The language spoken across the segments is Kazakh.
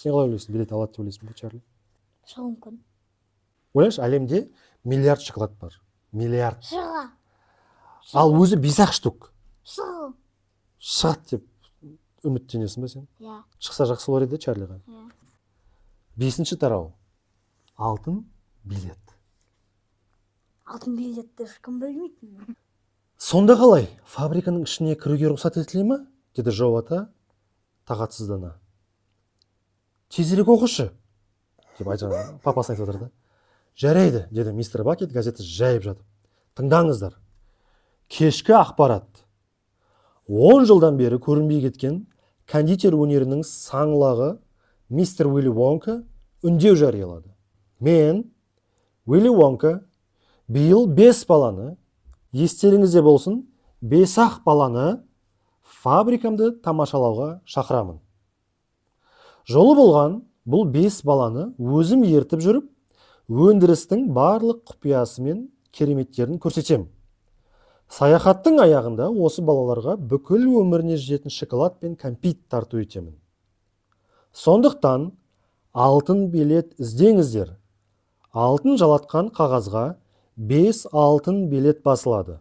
Сен қалай ойлайсың, билет алады деп ойлайсың ба, Чарли? Шығуы мүмкін. Ойлашы, әлемде миллиард шоколад бар. Миллиард. Шыға. Ал өзі 5-ақ штук. Шығу. Шығады деп үміттенесің ба сен? Иә. Шықса жақсы болар еді Чарлиға. Иә. 5-ші тарау. Алтын билет. Алтын билетті ешкім білмейтін. Сонда қалай? Фабриканың ішіне кіруге рұқсат етіле ме? Деді Джо ата тағатсыздана. Тезірек оқышы, деп айтқан, папасы айтып жатыр да. Жарайды, деді мистер Бакет газетті жайып жатып. Тыңдаңыздар. Кешкі ақпарат. 10 жылдан бері көрінбей кеткен кондитер өнерінің саңлағы мистер Уилли Вонка үндеу жариялады. Мен, Уилли Вонка, биыл 5 баланы, естеріңізде болсын, 5-ақ баланы фабрикамды тамашалауға шақырамын. Жолы болған бұл 5 баланы өзім ертіп жүріп, өндірістің барлық құпиясы мен кереметтерін көрсетем. Саяхаттың аяғында осы балаларға бүкіл өміріне жететін шоколад пен кәмпит тарту етемін. Сондықтан алтын билет іздеңіздер. Алтын жалатқан қағазға 5 алтын билет басылады.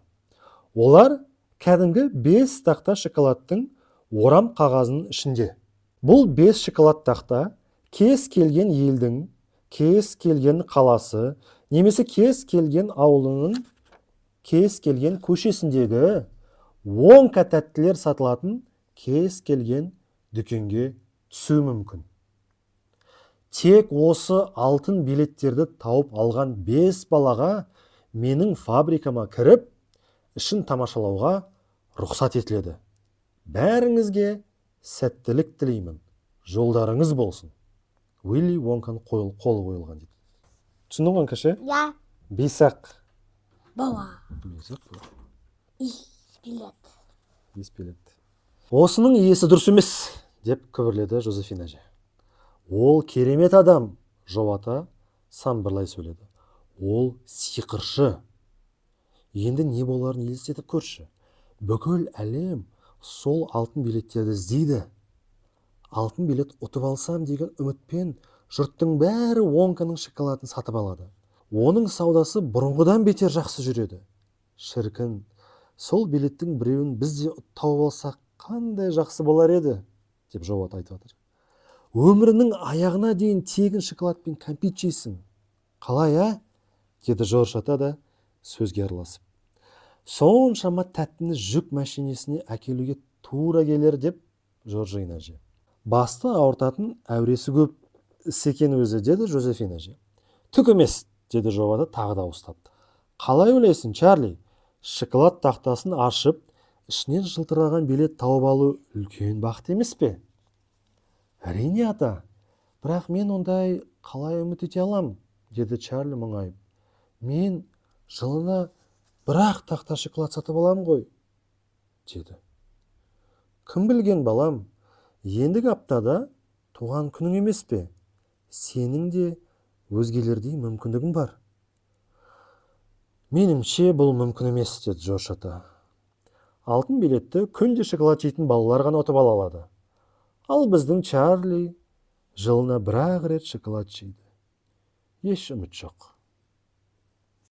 Олар кәдімгі 5 тақта шоколадтың орам қағазының ішінде. Бұл 5 шоколад тақта кез келген елдің, кез келген қаласы, немесе кез келген ауылының, кез келген көшесіндегі Вонка тәттілер сатылатын кез келген дүкенге түсуі мүмкін. Тек осы алтын билеттерді тауып алған 5 балаға менің фабрикама кіріп, ішін тамашалауға рұқсат етіледі. Бәріңізге сәттілік тілеймін. Жолдарыңыз болсын. Уилли Вонканың қолы қойылған дейді. Түсіндің ғой, кеше? Иә. 5-ақ. Бала. 5-ақ бала. Билет. 5 билет. Осының иесі дұрыс емес, деп күбірледі Жозефина әже. Ол керемет адам, Джо ата самбырлай сөйледі. Ол сиқыршы. Енді не боларын елестетіп көрші. Бүкіл әлем сол алтын билеттерді іздейді. Алтын билет ұтып алсам деген үмітпен жұрттың бәрі Вонканың шоколадын сатып алады. Оның саудасы бұрынғыдан бетер жақсы жүреді. Шіркін, сол билеттің біреуін біз де тауып алсақ қандай жақсы болар еді, деп Джо ата айтып жатыр. Өмірінің аяғына дейін тегін шоколад пен кәмпит жейсің. Қалай, а? Деді Жорж ата да сөзге араласып. Соншама тәттіні жүк мәшинесіне әкелуге тура келер, деп Жоржина әже. Басты ауыртатын әуресі көп іс екен өзі, деді Жозефина әже. Түк емес, деді Джо ата тағы да уыстап. Қалай ойлайсың, Чарли? Шоколад тақтасын ашып, ішінен жылтыраған билет тауып алу үлкен бақыт емес пе? Әрине, ата, бірақ мен ондай қалай үміт ете алам, деді Чарли мұңайып. Мен жылына бір-ақ тақта шоколад сатып алам ғой, деді. Кім білген, балам, ендігі аптада туған күнің емес пе? Сенің де өзгелердей мүмкіндігің бар. Меніңше, бұл мүмкін емес, деді Джордж ата. Алтын билетті күнде шоколад жейтін балалар ғана ұтып ала алады. Ал біздің Чарли жылына бір-ақ рет шоколад жейді. Еш үміт жоқ.